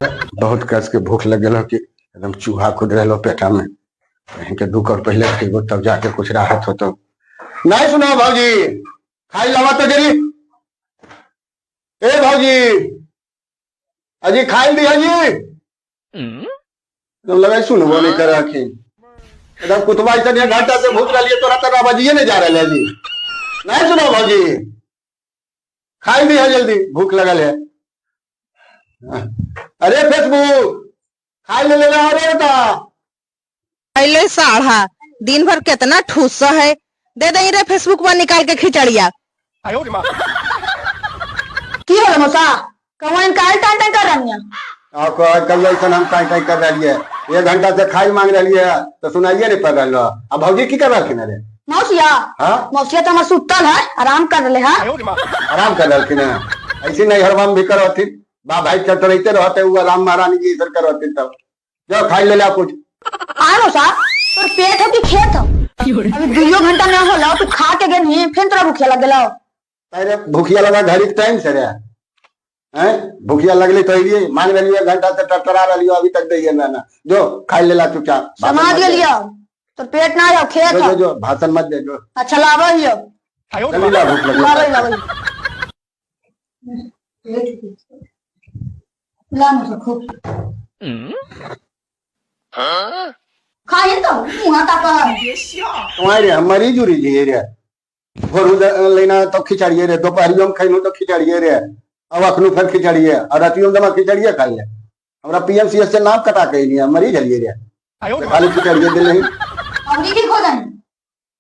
बहुत कस के भूख लग गेलो कि एकदम चूहा खुद रहलो पेटा में। कहीं के 2 कौर पहले खेबो तब जाके कुछ राहत होतो। नहीं सुनाओ भाजी, खाई लावा तो जरी। ए भाजी, अजी खाई दी जी। एकदम लगाई सुनबो नहीं कर रखी। एकदम कुतवा ऐसा एक घंटा से भूख रही है, तोरा तक आवाजिए नहीं जा रहा है जी। नहीं सुनाओ भाजी, खाई दी है जल्दी, भूख लगल है। अरे फेसबुक, खाई ले लेना। अरे बेटा। पहले साढ़ा दिन भर कितना ठूसा है, दे दे रे फेसबुक पर निकाल के खिचड़िया। की होलो मौसा, कौन काल टान टान कर रही है? आपको कल ऐसा हम काई काई कर रही है, एक घंटा से खाई मांग रही है तो सुनाइए नहीं पड़ रहा। अब भौजी की कर रही रे? मौसिया? हाँ। मौसिया तो हमार सुतल है, आराम कर रहे है। आराम कर रही है। ऐसी नहीं हरवाम भी करती बा भाई, चटरते रहते वो आराम महारानी जी इधर करती। तब जो खाई ले ला कुछ। आय मौसा, तोर पेट हो कि खेत हो? अभी दुइयो घंटा ना होला, तू खा के गेनी, फिर तोरा भूखिया लग गेलो। अरे भूखिया लगा घड़ी के टाइम से रे हैं? भूखिया लगली तो अइलिए, मांग रही है, घंटा से टटरा रही हो, अभी तक दइए ना। ना जो खाई ले ला चुपचाप, भाषण समझ मत दे। गेलियो, तोर पेट ना हो, खेत जो हो। जो जो, भाषण मत दे जो। अच्छा, लावा ही हो। जल्दी ला, भूख लगी। लावा लावा, ला मौसा, खूब खाई तो मुँह का कह। तुम्हारे हम मरी जुरी जी रे, भोरू लेना तो खिचड़िए रे, दोपहरियो में खैनू तो खिचड़िए रे, अब अखनू फिर खिचड़िए और रातियों में दमा खिचड़िए खाई ले। हमरा पीएमसीएच से नाम कटा के नहीं मरी जलिए रे, तो खाली खिचड़िए दिले ही। अबरी की खोजन?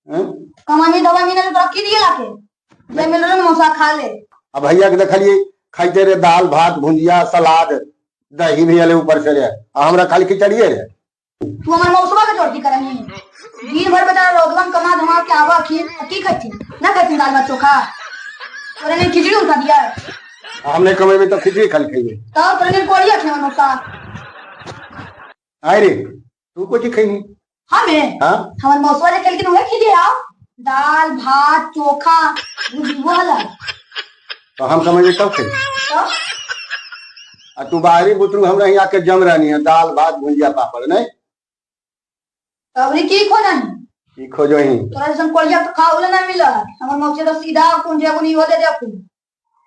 हैं? कमानी दवा मिले तो तोरा की दिए लाके जे मिल रहा मौसा, खा ले। अब भैया के देखलिए खाइते रे, दाल भात भुंजिया सलाद दही भी अले ऊपर से रे, आ हमरा खाली खिचड़िए रे। तू हमार मौसवा के जोड़ती करनी? दिन भर बेचारा रोगवन कमा धमा के आवा खीर की खाती ना खाती, दाल भात चोखा, तोरे ने खिचड़ी उठा दिया। आ हमने कमेबे तो खिचड़ी खाली खाइए? तब तोरे ने कोड़िया खे हमार मौसा। आए रे, तू कुछ खैनी? हमें? हाँ। हमार मौसवा जे खेलकिन उहे खिलिए आओ, दाल भात चोखा भुजियो हला। तो हम कमेबे तब खाई? तो आ तू बाहरी बुतरू हमरा यहाँ के जम रहनी है, दाल भात भुंजिया पापड़ नहीं। तबरी की खोजन? की खोजो ही? तोरा जैसन कोड़िया तो खाओ ना मिला। हमार मौसी तो सीधा कुंजिया को नहीं हो दे दे, अपन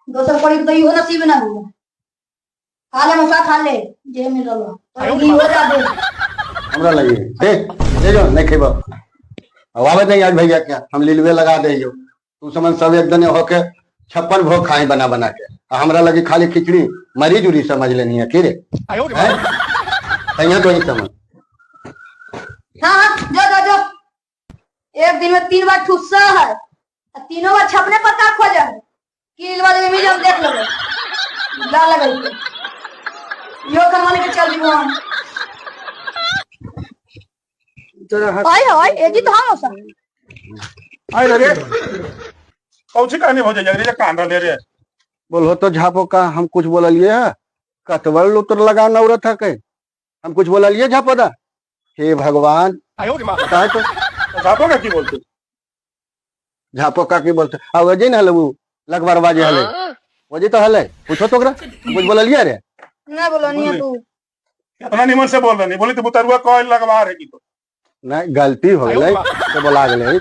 दोसर कोड़ी के तो इहो नसीब ना हुआ। खा ले मौसा, खा ले जे मिल रहा तोरा, इहो जा दे। हमरा लगी दे दे, जो नहीं खेबो। अब आवे नहीं आज भैया क्या हम लीलवे लगा दे। तू समझ सब एक दने होके 56 भोग खाई बना बना के, आ हमरा लगी खाली खिचड़ी। मरी जुरी समझ लेनी है की रे हैं? तैयार तो ही समझ। हाँ हाँ, जो जो जो, एक दिन में 3 बार ठुस्सा है आ तीनों बार छपने पत्ता खोजा है कि वाले में मिल, हम देख लेबे। ला लगल यो करवा लेके चल जीबो हम। आय हाय, एजी तो हम मौसा। आय रे, कौची कहनी हो जाए रे, कान रहले रे? बोलो तो झापो का हम कुछ बोललिए है? कतवर लुतर लगा नौरत है के हम कुछ बोललिए झापो दा? हे भगवान, बताए तो। झापो का की बोलते? झापो का की बोलते? आ वजे न हले, वो लगबर बाजे हले, वजे तो हले। पूछो तो ओकरा, कुछ बोललिए रे? ना बोलो नहीं तू। कितना निमन से बोल रहे, बोली तो बुतरुआ कॉल लगवा रहे की तो। नहीं, गलती हो गेलै तो बोला गेलै,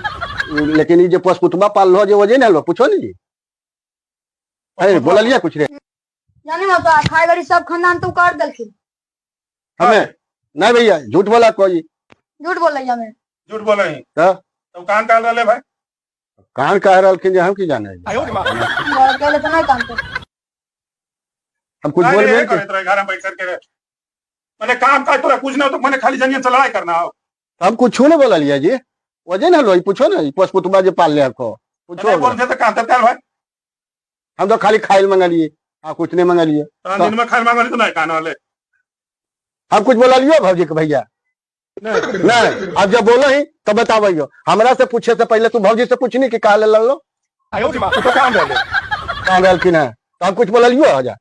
लेकिन ई जे पशपुतबा पाललो जे वजे न हलो, पूछो नी जी। अरे, बोललिए कुछ रे? जानी मौसा, खाए घड़ी सब खानदान तू कर दलखिन। हमें नहीं भैया, झूठ बोला कोई। झूठ बोल रही हमें? झूठ बोले ही। तो? तो कान काल रहले भाई? कान कह रहलखिन जे हम की जाने। कहले तो नहीं काम कर। हम कुछ नहीं, बोल नहीं, रहे? करत रहे घर में बैठ करके रे। मैंने काम काज तोरा कुछ ना तो मैंने खाली जनियन से लड़ाई करना हो। हम कुछ नहीं बोललिए जी, वजे न हलो, ई पूछो ना, ई पशपुतबा जे पाल ले को पूछो। नहीं बोल दे तो कान तत्काल भाई। हम तो खाली खाइल मंगलिए, हाँ, कुछ नहीं मंगलिए। तो दिन में खाल मांगली तो नहीं कान वाले। हम कुछ बोललियो भौजी के भैया? नहीं। नहीं, अब जब बोलो ही तो बताबो। हमरा से पूछे से पहले तू भौजी से पूछनी कि का ले ललो। तो कान रहले। कहाँ रहलखिन है? तो हम कुछ बोललियो हो जा?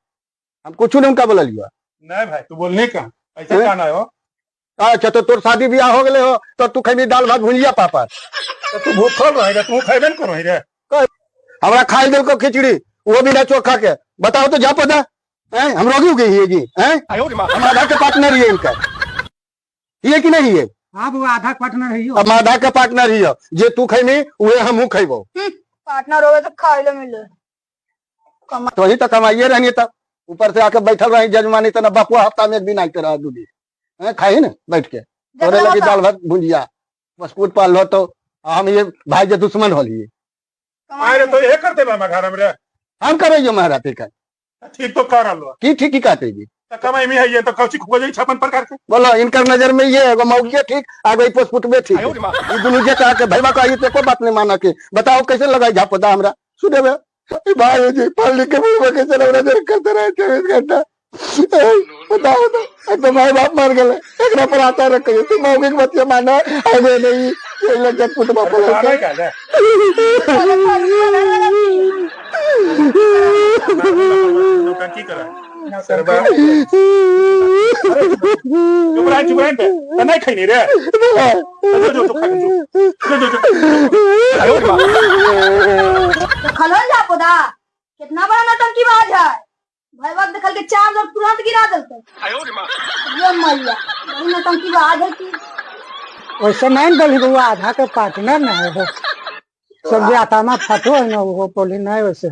हम कुछ नहीं उनका बोललियो। नहीं भाई, तू बोलने का ऐसे हैं? कान आयो। अच्छा, तो तोर शादी ब्याह हो गेले हो तो तू खैबी दाल भात भुंजिया पापड़? तो तू भूखल रही रे, तू खैबे न करो रे। हमरा खाई देल को खिचड़ी, वो भी ना चोखा के। बताओ तो, जा पता हैं, हम रोगी हो गई है जी हैं, हम आधा के पार्टनर ही है इनका, ये कि नहीं है? हाँ बुआ, आधा पार्टनर है। अब आधा के पार्टनर ही है, जे तू खैनी उहे हमहू खैबो। पार्टनर होवे तो खाए लो मिले। तो वही तो कमाइए रहनी, तब ऊपर से आके बैठल रही जजमानी, तो ना बापुआ हफ्ता में एक दिन आते रहा दूधी हैं, खाई ना बैठ के तोरे लगी दाल भात भुंजिया बसकुट पाल लो, तो हम ये भाई के दुश्मन हो लिए। अरे तो ये करते बा घर में रे। हम करे जो महाराज का ठीक तो कर लो। की ठीक ही कहते जी? तो कमाई में है ये तो कौची खोजे 56 प्रकार के। बोलो, इनकर नजर में ये एगो मौगिए ठीक आगो पोस्टपुट में ठीक है। ये दुनू जे कहा के भैया कही तो कोई बात नहीं माना के, बताओ कैसे लगाई झापदा हमरा सुने में। ए भाई जी पढ़ लिख के बुढ़वा कैसे लग रहा करते रहे 24 घंटा। ए, बताओ तो, एक तो माई बाप मर गए, एकरा पर आता रखे तू मौगी के बतिया माना आगे नहीं ये लग जा पुटवा पर। अरे का रे नौटंकी करा सरबा, चुप रह, चुप रह पे तो नहीं खैनी रे, जो जो तो खा जो जो जो जो। खलल जा पोदा, कितना बड़ा नौटंकी बाज है। भाई बाप देखल के चार लोग तुरंत गिरा देलते। ये मैया, बड़ी नौटंकी बाज है की। वैसे नहीं बोली बउआ, आधा के पार्टनर ना है हो। सब जे आता में फटो है ना, वो बोली नहीं वैसे।